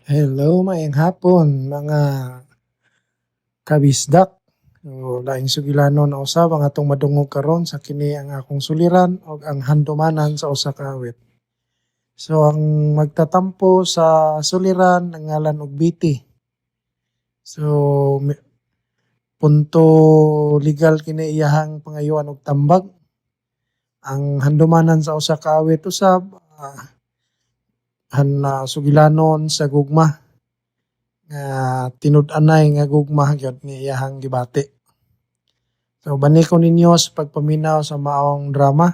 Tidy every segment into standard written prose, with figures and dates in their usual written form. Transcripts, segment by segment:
Hello, maayong hapon mga kabisdak. So, laing sugilanon na usab ang atong madungog karon sa kini ang akong suliran og ang handumanan sa usa ka awit. So ang magtatampo sa suliran ang ngalan og Biti. So punto legal kini iyahang pangayuan og tambag. Ang handumanan sa usa ka awit usab han sugilanon sa gugma nga tinud-anay nga gugma gyud ni iyahang gibati. So bani ko ninyo sa pagpaminaw sa maong drama.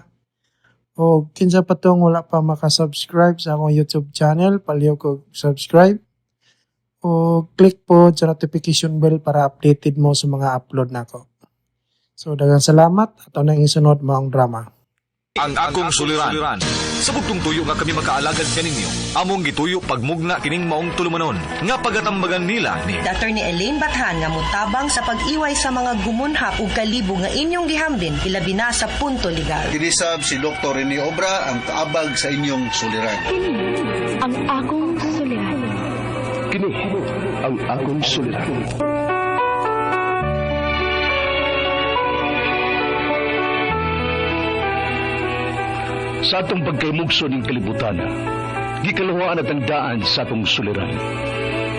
O kinsa pa tong wala pa maka-subscribe sa akong YouTube channel, palihog og subscribe o click po sa notification bell para updated mo sa mga upload nako. So daghang salamat, ato nang isunod maong drama. Ang akong suliran. Sa bugtong tuyo nga kami makaalagad kaninyo, among gituyo pagmugna kining maong tulumanon, nga pagatambagan nila ni Attorney Elaine Bathan nga mutabang sa pag-iway sa mga gumunhap ug kalibo nga inyong gihambin ilabi na sa punto legal. Kinisab si Dr. Rene Obra ang kaabag sa inyong suliran. Kini ang akong suliran. Kini ang akong suliran. Sa atong pagkaymugso ning kalibutan, gikaluhaan at ang daan sa atong suliran.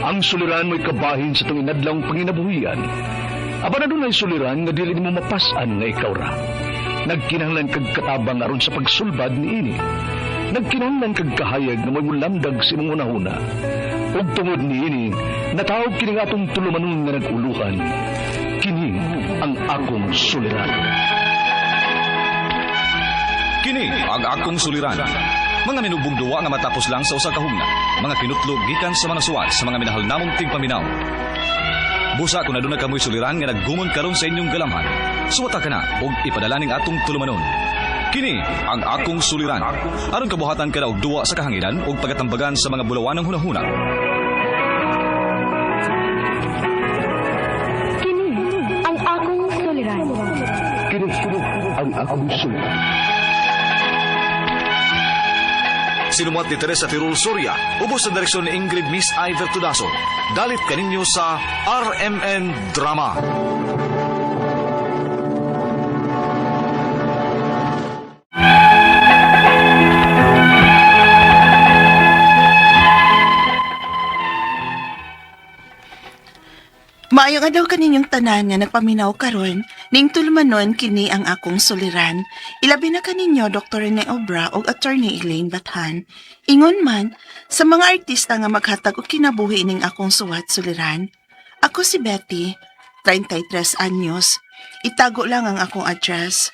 Ang suliran mo'y kabahin sa atong inadlawng panginabuhian. Apan adunay suliran nga dili nimo mapas-an nga ikaw ra. Nagkinahanglan kag katabang aron sa pagsulbad niini. Nagkinahanglan kag kahayag nga mo'y mulamdag sa imong hunahuna. Ug tungod niini, natawag kini nga atong tulumanon nga nag-uluhan. Kini ang akong suliran. Kini ang akong suliran. Mga minubong duwa nga matapos lang sa usa ka hugna, mga kinutlog gikan sa mga suwat sa mga minahal namong tigpaminaw. Busa kung aduna kamoy suliran nga naggumon karon sa inyong galamhan, suwata ka na og ipadala ning atong tulumanon. Kini ang akong suliran. Aron kabuhatan ka na og duwa sa kahanginan ug pagatambagan sa mga bulawanang hunahuna. Kini ang akong suliran. Kini ang akong suliran. Sinumuat ni Teresa Tirul Soria, ubos sa direksyon ni Ingrid Miss Iver Tudaso. Dalit kaninyo sa RMN Drama. Maayong adlaw kaninyong tanan nga nagpaminaw karon, ning tulumanon kini ang akong suliran. Ilabi na kaninyo Dr. Rene Obra ug Attorney Elaine Bathan. Ingon man sa mga artista nga maghatag og kinabuhi ning akong suwat suliran. Ako si Betty, 33 anyos. Itago lang ang akong address.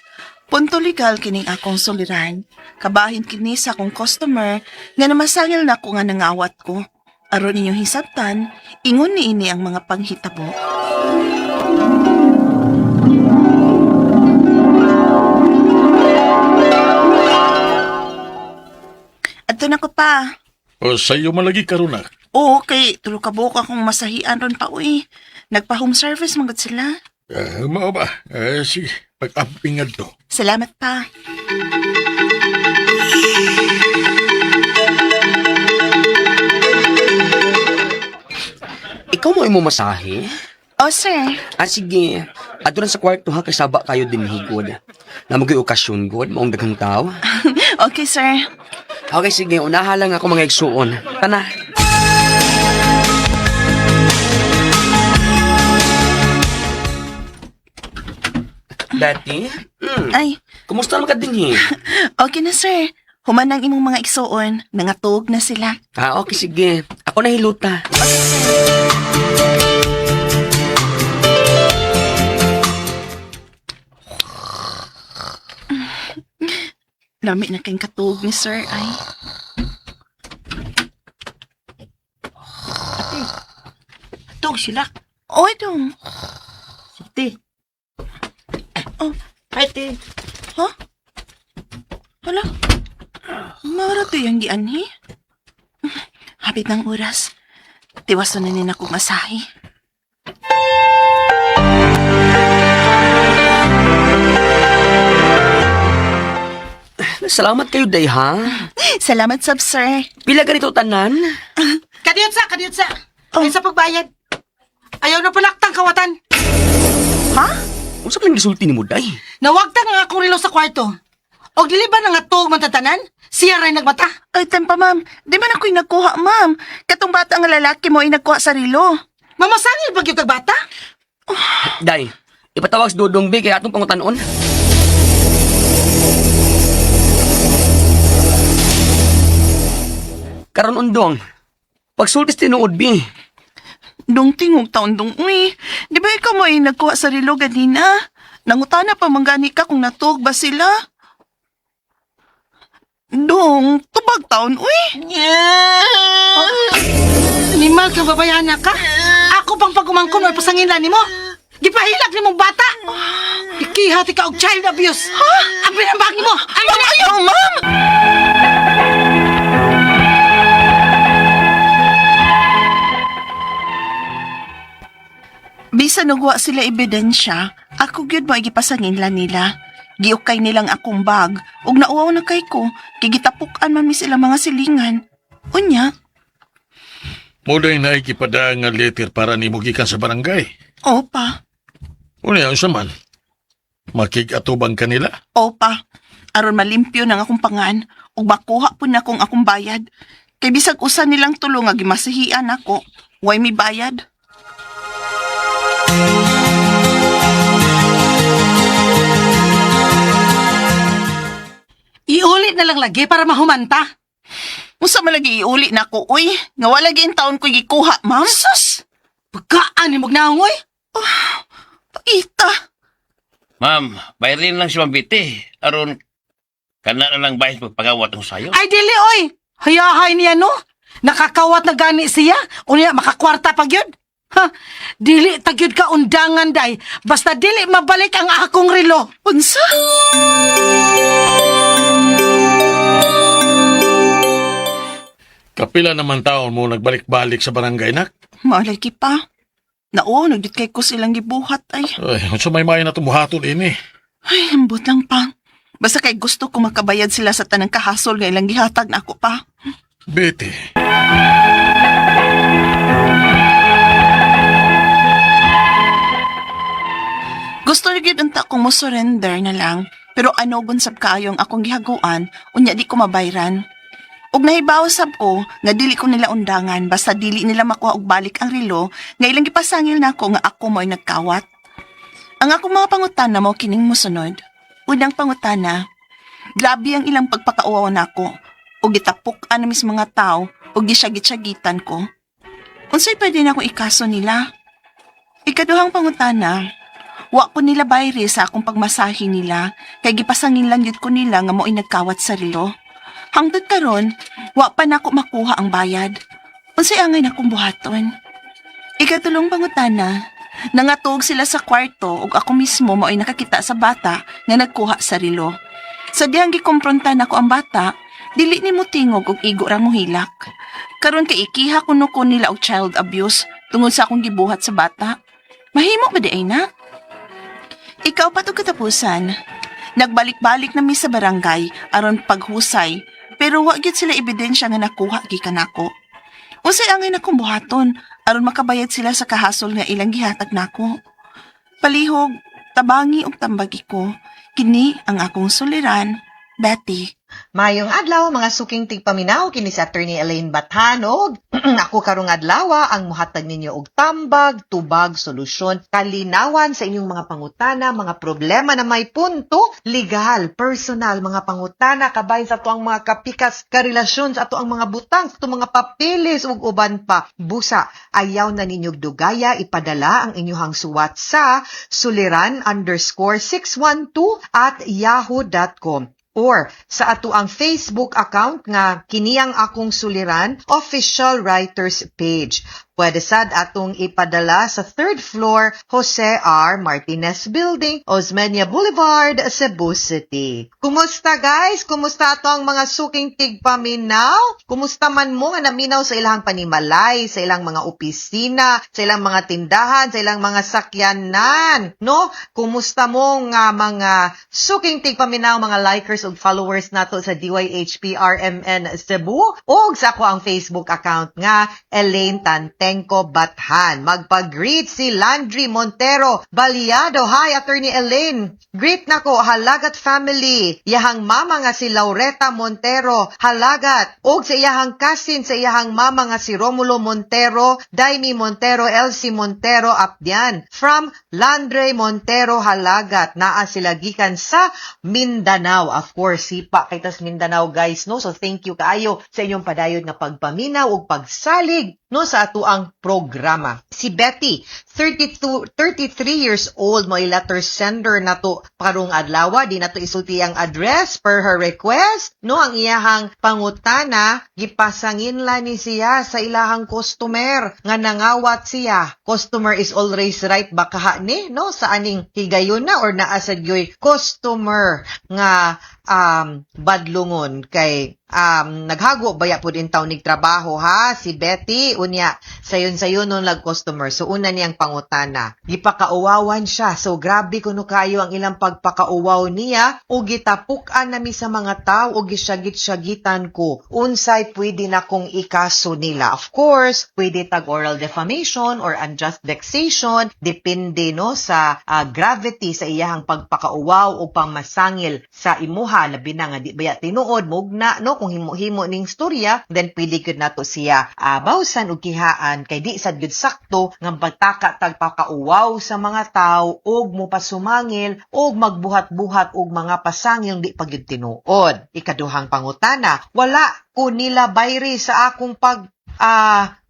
Punto legal kining akong suliran. Kabahin kini sa akong customer nga namasangil na ko nga nangawat ko. Aron ninyong hisabtan, ingon niini ang mga panghitabo. Adto na ko pa. O sa iyo malagi karon na. Oo, kay tulo ka buok akong masahian ron pa uy. Nagpa-home service magod sila. Mao ba? Sige, pag-ampingad to. Salamat pa. Ikaw mo imo masahe? Oh, sir. Ah, sige. Adto lang sa kwarto ha, kay saba kayo din higod. Namugoy okasyon, god, maong daghang tao. Okay, sir. Okay, sige. Unaha lang ako mga igsuon. Tana. Dati? Ay, Kumusta naman ka din eh? okay na, sir. Human ang imong mga igsuon. Nangatog na sila. Ah, okay, sige. Ako nahiluta. Lami na kayong katog ni sir. Ay, Tug sila. oy dong. Sige. Oh. Ay, te. Ha? Hala? Mara to yung gianhi? Hapit ng oras. Tiwason na nina kong asahi. Salamat kayo, day, ha? Salamat, sab, sir. Pila ganito tanan? Kadiyot sa, kadiyot sa. Oh. Ay sa pagbayad. Ayaw na palaktang kawatan. Ha? Unsa ka lang gisulti nimo, day? Nawagtan ang akong relo sa kwarto. Og dili ba nga tuog man tatanan? Siya ray nagmata. Ay, tempa, ma'am. Di man ako'y nagkuha, ma'am. Katong bata nga lalaki mo ay nagkuha sa relo. Mamasangil ba gyud kag bata? Day, ipatawag si Dudong B kay atong pangutanon. Karon undong, pagsultis tinuod B. Dong tingog taon dong, uy. Di ba ikaw mo ay nagkuha sa relo ganina? Nangutana pa manggani ka kung natuog ba sila? Dong, tubag taon, uy. Animal kang babayana ka. Ako pang pagumangkon may pasangilan nimo. Gipahilak nimong bata. Ikihati ka og child abuse. Ha? Ang pinambag nimo. Ang Ma'am, ayaw, ma'am! Bisan nagwa sila ebidensya, ako gyud mo igipasanginlan nila. Giukay nilang akong bag, ug nauwaw na kay ko, kay gitapuk-an man mi sila mga silingan. Unya, Mo day naikipada nga letter para nimo gikan sa barangay. opa, Unya unsa man? Makig-atubang kanila? opa, aron malimpyo nang akong pangan, ug makuha po na kong akong bayad. Kay bisag usa nilang tulo nga gimasihian ako, way mi bayad. Iulit na lang lagi para mahumanta. Unsa man lagi iuli na ko, uy. Nga wala gi taon ko gikuha, ma'am. Sus! Pagkaan ni naong oy. Paita. Ma'am, bayarin lang si Ma'am Biti. Aron, kana na lang bayad pagpagawat ang sayo. Ay dili oy. Hayahay niya no. Nakakawat na gani siya. Unya makakwarta pag yun. Ha? Dili tagyod ka undangan day. Basta dili mabalik ang akong relo. Unsa? Kapila naman taon mo nagbalik-balik sa barangay, nak. Maalay ki pa. Nauo, nagdit kay ko silang gibuhat ay. Ay, unsa may may na tumuhaton ini. Ay, ambot lang pa. Basta kay gusto ko makabayad sila sa tanang kahasol nga ilang gihatag na ako pa. Betty. Gusto na gyud unta kong mo surrender na lang. Pero ano sab kaayo ang akong gihaguan, unya di ko mabayran. Ug nahibaw sab ko nga dili ko nila undangan basta dili nila makuha og balik ang relo nga ilang gipasangil nako nga ako mo'y nagkawat. Ang akong mga pangutana mo kining mosunod. Unang pangutana, grabe ang ilang pagpakauaw nako ug gitapok an mis mga tao ug gisyagit-syagitan ko. Unsay pwede na akong ikaso nila? Ikaduhang pangutana, wa ko nila bayri sa akong pagmasahi nila kay gipasangin lang yun ko nila nga mo'y nagkawat sa relo. Hangtod karon, wa pa nako makuha ang bayad. Unsay angay nakong buhaton? Ikatulong pangutana, nangatog sila sa kwarto ug ako mismo mao'y nakakita sa bata nga nagkuha sa relo. Sa dihang gikompronta nako ang bata, dili ni mo tingog ug igo ra mo hilak. Karon kay ikiha kuno ko nila og child abuse tungod sa akong gibuhat sa bata. Mahimo ba di ay na? Ikaw pa to katapusan. Nagbalik-balik na mi sa barangay aron paghusay, pero wa gyud sila ebidensya nga nakuha gikan nako. Unsay angay nakong buhaton aron makabayad sila sa kahasol nga ilang gihatag nako. Palihog, tabangi og tambagi ko. Kini ang akong suliran, Betty. Mayong adlaw mga suking tigpaminaw kini si Attorney Elaine Bathanog. Ako karong adlaw ang muhatag ninyo og tambag, tubag, solusyon, kalinawan sa inyong mga pangutana, mga problema na may punto, legal, personal, mga pangutana kabay sa atuang mga kapikas, karelasyon sa atuang mga butang, sa atuang mga papeles ug uban pa. Busa, ayaw na ninyog dugaya, ipadala ang inyong suwat sa suliran_612@yahoo.com or sa ato ang Facebook account nga kiniyang akong suliran official writers page. Pwede sad atong ipadala sa third floor, Jose R. Martinez Building, Osmeña Boulevard, Cebu City. Kumusta, guys? Kumusta ato ang mga suking tigpaminaw? Kumusta man mo nga naminaw sa ilang panimalay, sa ilang mga opisina, sa ilang mga tindahan, sa ilang mga sakyanan, no? Kumusta mo nga mga suking tigpaminaw, mga likers ug followers nato sa DYHPRMN Cebu ug sa ako ang Facebook account nga Elaine Tantengco Bathan? Magpag-greet si Landry Montero Baliado. Hi, Attorney Elaine. Greet nako Halagat family. Iyahang mama nga si Laureta Montero Halagat ug sa iyahang cousin sa iyahang mama nga si Romulo Montero, Daimi Montero, Elsie Montero Abdian from Landre Montero Halagat. Naa sila gikan sa Mindanao. Of course, sipa kay tas Mindanao, guys, no? So thank you kaayo sa inyong padayon nga pagpaminaw ug pagsalig, no, sa atuang programa. Si Betty, 32, 33 years old, mo letter sender nato karong adlaw. Di nato isulti ang address per her request, no? Ang iyahang pangutana, gipasanginla ni siya sa ilahang customer nga nangawat siya. Customer is always right ba kaha ni, no, sa aning higayon na or naa sad gyoy customer nga badlungon kay naghago baya pud in taon trabaho ha si Betty, unya sayon-sayon nun lag customer. So una niyang pangutana, gipakauwawan siya. So grabe kuno kayo ang ilang pagpakauwaw niya ug gitapuk-an nami sa mga tao ug gisyagit-syagitan ko. Unsay pwede na kong ikaso nila? Of course, pwede tag oral defamation or unjust vexation, depende, no, sa gravity sa iyahang pagpakauwaw o pangmasangil sa imuha, labi na nga di baya tinuod, mugna, no, kung himo-himo ning storya, then pwede gyud nato siya bawsan og kihaan kay di sad gyud sakto nga pagtaka tag pakauwaw sa mga tao ug mopasumangil ug magbuhat-buhat og mga pasangil di pa gyud tinuod. Ikaduhang pangutana, wala ko nila bayri sa akong pag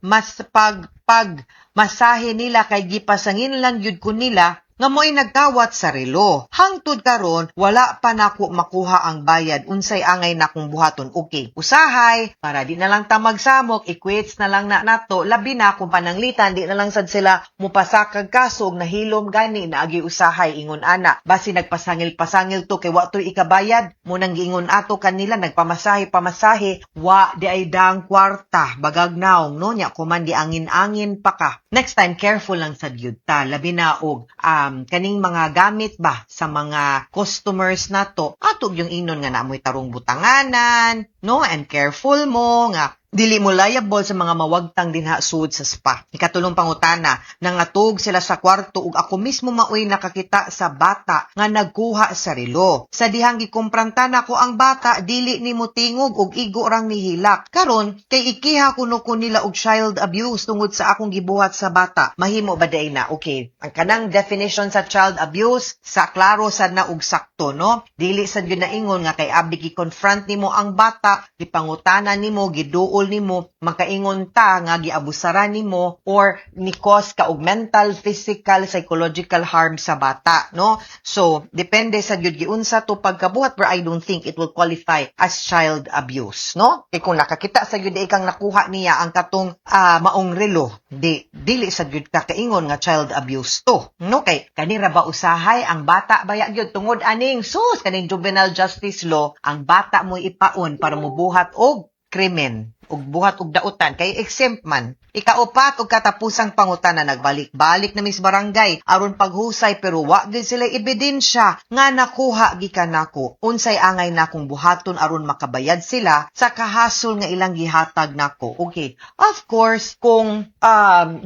mas pag pag masahe nila kay gipasangin lang gyud ko nila nga mo'y nagkawat sa relo. Hangtod karon wala pa nako makuha ang bayad. Unsay angay nakong buhaton? Okay, usahay para di na lang ta magsamok, i-quits na lang na nato, labi na kung pananglitan di na lang sad sila mupasakag kaso og nahilom gani na agi usahay ingon ana. Basi nagpasangil-pasangil to kay wa to'y ikabayad mo nang giingon ato kanila nagpamasahe pamasahe wa di ay dang kwarta bagag naong, no, nya kuman di angin-angin pa ka. Next time, careful lang sad gyud ta, labi na og kaning mga gamit ba sa mga customers nato, ato yung ingnon nga naamoy tarong butanganan, no, and careful mo nga dili mo liable sa mga mawagtang dinha sud sa spa. Ikatulong pangutana, nangatog sila sa kwarto ug ako mismo maoy nakakita sa bata nga nagkuha sa relo. Sa dihang gikumpranta nako ang bata, dili ni motingog ug igo rang nihilak. Karon kay ikiha kuno ko nila og child abuse tungod sa akong gibuhat sa bata. Mahimo ba day na? Okay. Ang kanang definition sa child abuse sa klaro sad na og sakto, no? Dili sad gyud naingon nga kay abi gi-confront nimo ang bata, gipangutana nimo, giduol nimo, makaingon ta nga giabusaran nimo or ni cause ka og mental, physical, psychological harm sa bata, no? So, depende sa gyud giunsa to pagkabuhat, but I don't think it will qualify as child abuse, no? Kay kung nakakita sa gyud ikang nakuha niya ang katong maong relo, di dili sa gyud ka kaingon nga child abuse to, no? Kay kanira ba usahay ang bata baya gyud tungod aning sus kaning juvenile justice law, ang bata mo ipaon para mobuhat og krimen ug buhat og dautan kay exempt man. Ikaupat og katapusang pangutana, nagbalik-balik na mis barangay aron paghusay pero wa gyud sila ebidensya nga nakuha gikan nako. Unsay angay nakong buhaton aron makabayad sila sa kahasol nga ilang gihatag nako? Okay. Of course, kung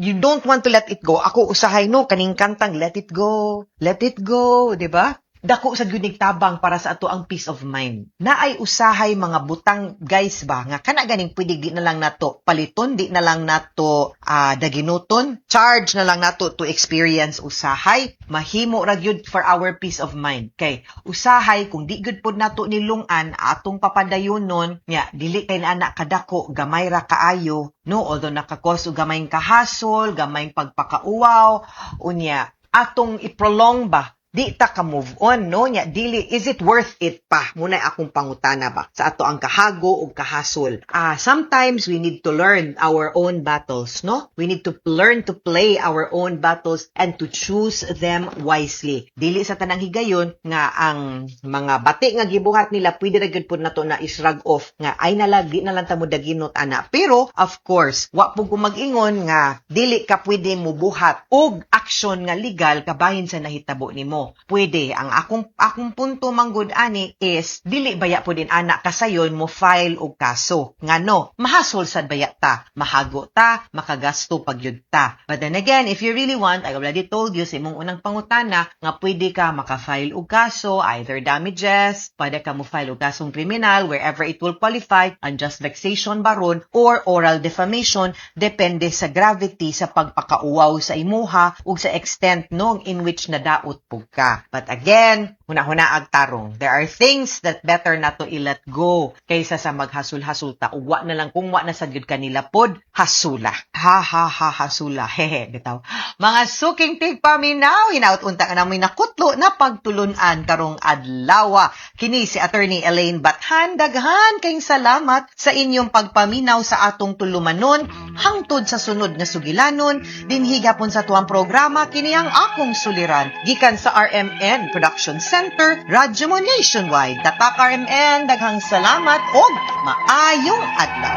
you don't want to let it go, ako usahay, no, kaning kantang "Let It Go, Let It Go," di ba? Dako sa gyud tabang para sa ato ang peace of mind. Naay usahay mga butang, guys, ba nga kana ganing pwede di na lang nato paliton, di na lang nato daginuton, charge na lang nato to experience usahay, mahimo ra gyud for our peace of mind. Kay usahay kung di gyud pod nato nilungan atong papadayonon nya dili kay na kadako, gamay ra kaayo, no, although nakakos og gamayng kahasol, gamayng pagpakauwaw, unya atong i-prolong ba. Di ta ka move on, no? Nya dili, is it worth it pa? Muna akong pangutana ba sa ato ang kahago ug kahasol. Sometimes we need to learn our own battles, no? We need to learn to play our own battles and to choose them wisely. Dili sa tanang higayon nga ang mga bati nga gibuhat nila pwede ra gyud pud nato na i-shrug off nga ay nalag di na lang ta mo daginot ana. Pero of course, wa pud ko mag-ingon nga dili ka pwede mubuhat og aksyon nga legal kabahin sa nahitabo nimo. Pwede. Ang akong punto manggod ani is dili baya pud ana kasayon mo file og kaso. Ngano, mahasol sad baya ta, mahago ta, makagasto pag yun ta. But then again, if you really want, I already told you sa imong unang pangutana nga pwede ka maka-file og kaso, either damages, pwede ka mo file og kasong kriminal wherever it will qualify, unjust vexation baron or oral defamation, depende sa gravity sa pagpakauwaw sa imuha ug sa extent no in which nadaot pug ka. But again, huna-huna ag tarong. There are things that better not to i-let go kaysa sa maghasul-hasul ta ug wa na lang kung wa na sad gyud kanila pod hasula. Ha ha ha hasula. Hehe, bitaw. Mga suking tigpaminaw, hinaut unta ka namoy nakutlo na pagtulunan karong adlawa. Kini si Attorney Elaine Bathan, daghan kayong salamat sa inyong pagpaminaw sa atong tulumanon hangtod sa sunod nga sugilanon dinhi gapon sa tuwang programa kini ang akong suliran gikan sa RMN Production Center, Radyo Mo Nationwide. Tatak RMN, daghang salamat og maayong adlaw.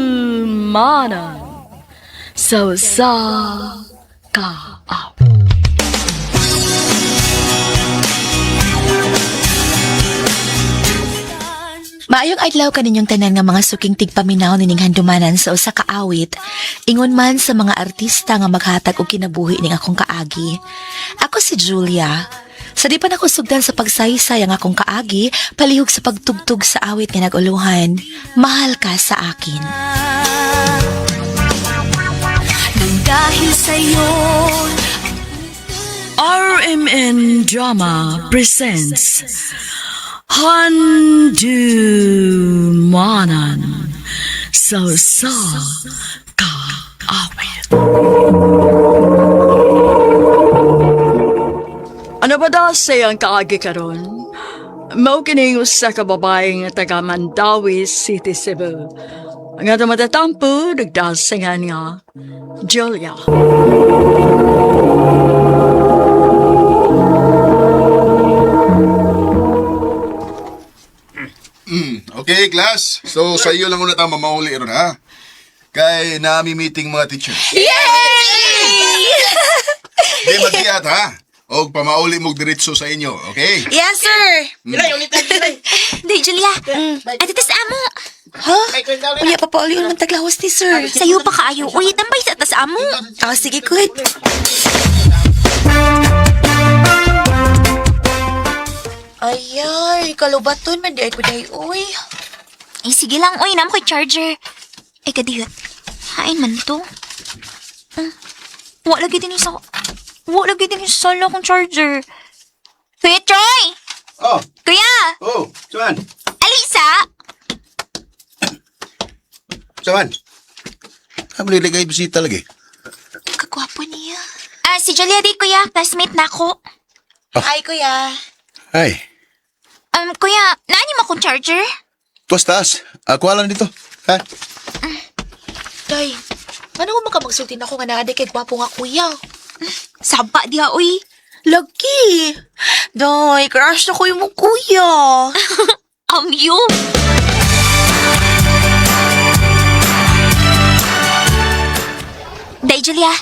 Handumanan sa usa ka awit. Maayong adlaw kaninyong tanan nga mga suking tigpaminaw nining handumanan sa usa ka awit. Ingon man sa mga artista nga maghatag og kinabuhi ning akong kaagi. Ako si Julia. Sa di pa nako sugdan sa pagsaysay ang akong kaagi, palihog sa pagtugtog sa awit nga nag-uluhan. Mahal ka sa akin. Nang dahil sa'yo, RMN Drama presents Handumanan sa usa ka awit. Ano ba daw sayang kaagi karon? Mao kini usa ka babae nga taga Mandawi City, Cebu. Nga dumatatampo, nagdasingan nga Julia. Okay, class. So, sa iyo lang una tama mamauli ron, ha? Kay nami meeting mga teachers. Yay! Di magiyat, ha? Og pamauli mo diretso sa inyo, okay? Yes, sir! Day, Julia. Ate, tas amo. Ha? Unya, papauli man taglawas ni sir. Sayo pa kaayo. Uy, tambay sa tas amo. Ah, sige, good. Ayay, kalubaton man di ay ko day, uy. Ay, sige lang. Uy, namo ko'y charger. Ay, kadiyot. Hain man to. Wa lagi din sa... Wa lagi din sa sala kong charger. Kuya Troy! Oh, Kuya! oh, Saman. Alisa! Saman. Ah, maliligay bisita lagi. Kagwapo niya. Ah, si Julia di, kuya. Classmate na ako. Hi, kuya. Ay, Kuya, naan mo akong charger? tuwas taas. Ako lang dito. Ha? Day, ano ko makamagsultin ako nga naa kay gwapo nga kuya? Saba diha, uy. Lagi! Day, crush na ko yung mong kuya. You? Day, Julia.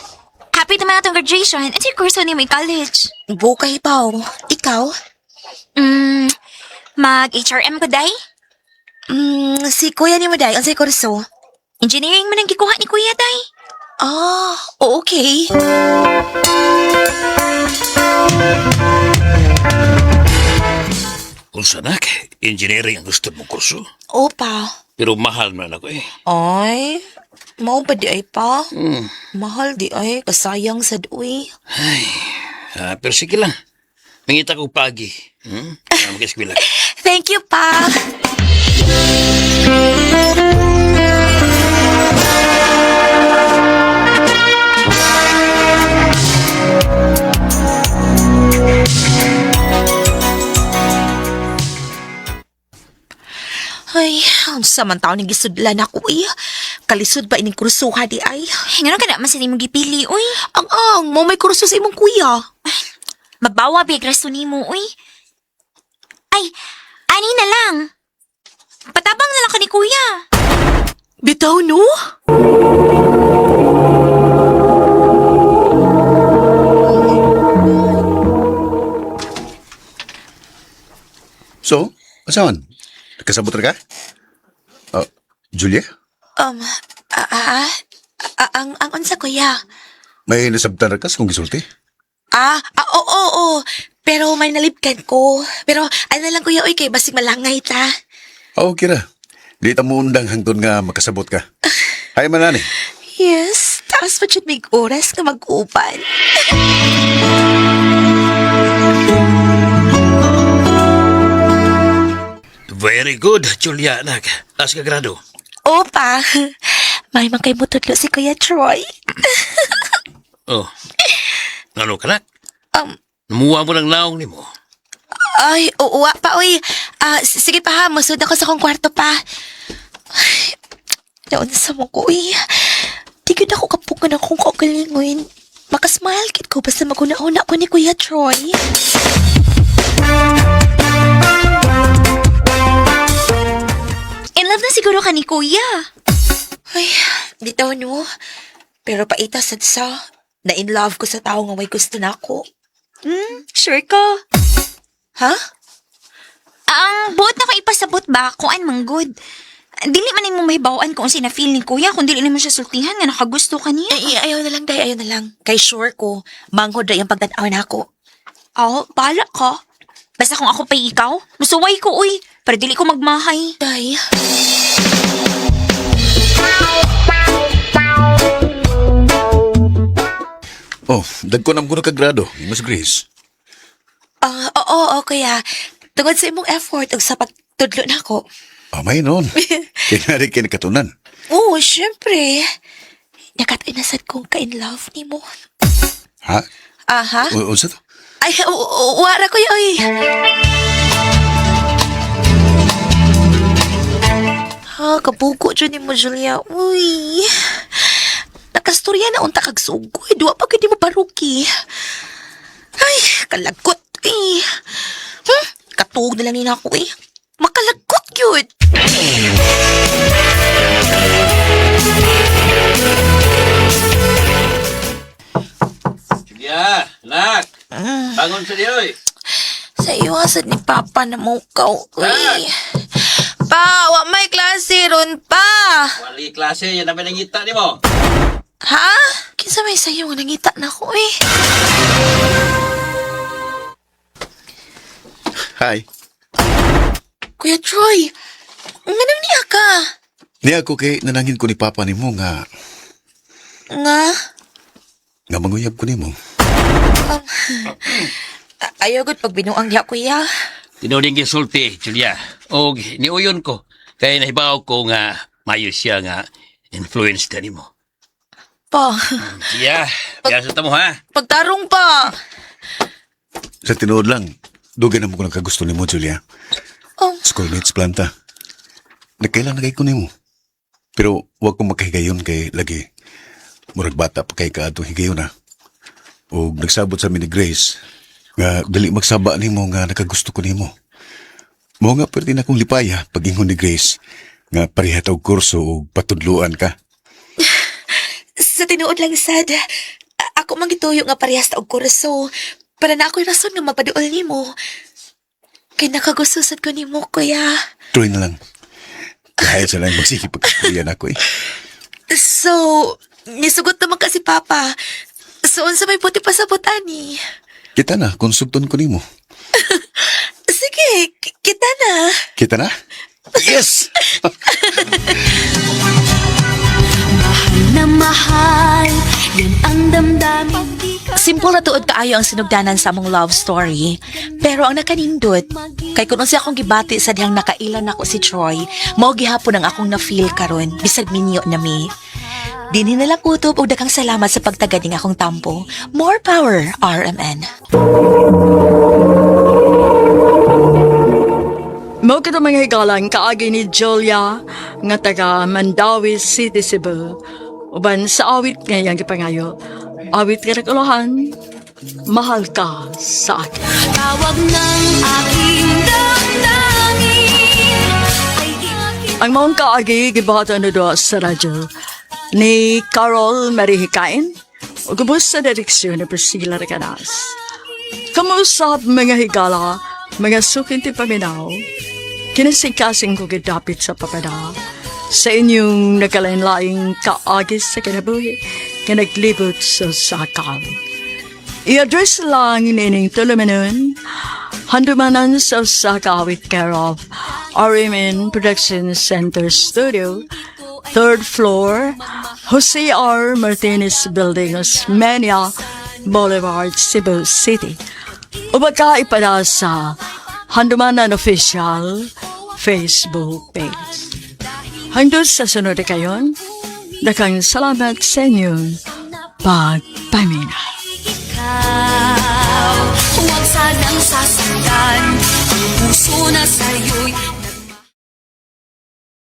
Happy naman atong graduation. At yung kurso ni may college. Bukay pa, oh. Ikaw? Mag-HRM ko, Day. Si kuya ni mo, Day. Unsay kurso? Engineering man ang gikuha ni Kuya, Day. Ah, okay. Unsa nak, engineering ang gusto mong kurso. Opa. Pero mahal man ako eh. Ay, mao ba di ay pa? Mahal di ay, kasayang sad uy. Ay, pero sige lang. Mangita ko pagi. Para mag-eskwela. Thank Thank you, Pa. Ay, unsa man taon ning gisudlan ako eh. Kalisod ba ining kursuha di ay? Ngano ka na man sa imong gipili, uy? Ang mo may kurso sa imong kuya. Mabawa ba rason nimo, uy? Ay, ani na lang. Patabang na lang ka ni kuya. Bitaw no? So, asawan? Kasabot ra ka? Oh, Julia, Ang unsa kuya? May nasabtan ra ka sa kong gisulti? Ah, oo, oo, oo. Pero may nalibkan ko. Pero ano lang kuya, oy, kay basig malangay ta. Oh, okay ra. Di ta mo undang hangtod nga makasabot ka. Hay man ani. Yes, taas pa jud mig oras nga mag-uban. Very good, Julia, anak. Taas ka grado. Opa, may man kay mutudlo si Kuya Troy. Oh. Ano ka, anak? Namuha mo ng naong nimo. Ay, oo, wa pa, oy. Ah, sige pa ha, musod ako sa kong kwarto pa. Ay, naunsa mo ko, uy. Di gud ako kapugan akong kaugalingon. Makasmile kit ko basta maguna-una ko ni Kuya Troy. In love na siguro ka ni kuya. Ay, bitaw no. Pero paita sad sa, na in love ko sa tao nga may gusto na ako. Sure ko. Ha? Ang buot na ko ipasabot ba kung an manggod. Dili man nimo mahibaw-an kung unsa na feel ni kuya kung dili nimo siya sultihan nga nakagusto ka niya. Ay, ayaw na lang, day, ayaw na lang. Kay sure ko, manghod ra yung pagtanaw na ako. Oh, bahala ka. Basta kung ako pa'y ikaw, musuway ko, uy. Pero dili ko magmahay. Day. Oh, dagko nam kuno ka grado, Miss Grace. Ah, oo, oo, kuya. Tungod sa imong effort ug sa pagtudlo nako. Oh, may noon. Kaya rin katunan. Oo, syempre. Nakatay na sad kong ka-in love ni mo. Ha? Aha. O, unsa to? Ay, wara kuya, oy. Ha, kabuko dyan ni mo, Julia. Uy. Nakastorya na unta kag sugoy. Duwa pa gid mo baruki. Ay, kalagot eh. Katuog na lang ni ako eh. Makalagot yun. Julia, anak. Bangon sa diyoy. Sa iyo asad ni Papa na mukaw. Uy. Pa, wa may klase ron pa. Wali klase, yan naman ang ngita nimo. Ha? Kinsa may sayo nga nangita na ko eh. Hi. Kuya Troy, nganong niya ka? Niya ako kay nanangin ko ni Papa nimo nga Nga? nga manguyab ko nimo. Ayaw gud pag binuang diha kuya. Tinuring gisulti, Julia. Og niuyon ko. Kaya nahibaw ko nga mayo siya nga influence ka nimo. Pa, Julia, biyasa ta mo ha. pagtarong pa. Sa tinuod lang, dugay na mo ko nagkagusto nimo, Julia. Oh. Schoolmates planta. Nagkailan na kay ko nimo. Pero wag ko makahigayon kay lagi. Murag bata pa kay kaadtong higayon na. Og nagsabot sa amin ni Grace nga dali magsaba nimo nga nakagusto ko nimo. Mo nga perti na kong lipaya pag ingon ni Grace nga pareha ta og kurso og patudluan ka. Sa tinuod lang sad, ako man gituyo nga parehas ta og kurso. Para na ako'y rason nga mapaduol nimo. Kay nakagusto sad ko nimo, kuya. Tuloy na lang. Kahit sa lang magsige pagkakuya na ako eh. So, nisugot naman kasi Papa. So, unsa may puti pasabot ani? Kita na, konsubton ko nimo. Sige, kita na. Kita na? Yes! Na mahal, yan ang damdamin. Simple na tuod kaayo ang sinugdanan sa among love story. Pero ang nakanindot, kay kung unsa akong gibati sa dihang nakailan nako si Troy, mao gihapon ang akong na-feel karon bisag minyo na mi. Dinhi na lang kutob og daghang salamat sa pagtagad ning akong tampo. More power, RMN. Mao kito, mga higalang, kaagi ni Julia nga taga Mandaue City, Cebu. Uban sa awit nga iyang gipangayo. Awit nga naguluhan, "Mahal Ka Sa Akin." Tawag ng aking damdamin ay Ang maong kaagi gibuhatan na doon sa radyo ni Carol Marihikain ug ubos sa direksyon ni Priscilla Recanas. Kamusta, mga higala, mga suking paminaw, kinasikasing ko gidapit sa papada sa inyong nagkalain-laing kaagi sa kinabuhi nga naglibot sa sakal. I-address lang nining tulumanon, Handumanan sa Usa Ka Awit, care of RMN Production Center Studio, third floor, Jose R. Martinez Building, Osmeña Boulevard, Cebu City. O baka ipada sa Handumanan Official Facebook page. Hanggang sa sunod na kayon, daghang salamat sa inyong pagpaminaw. Ikaw. Huwag sanang sasaktan ang puso na sa'yo'y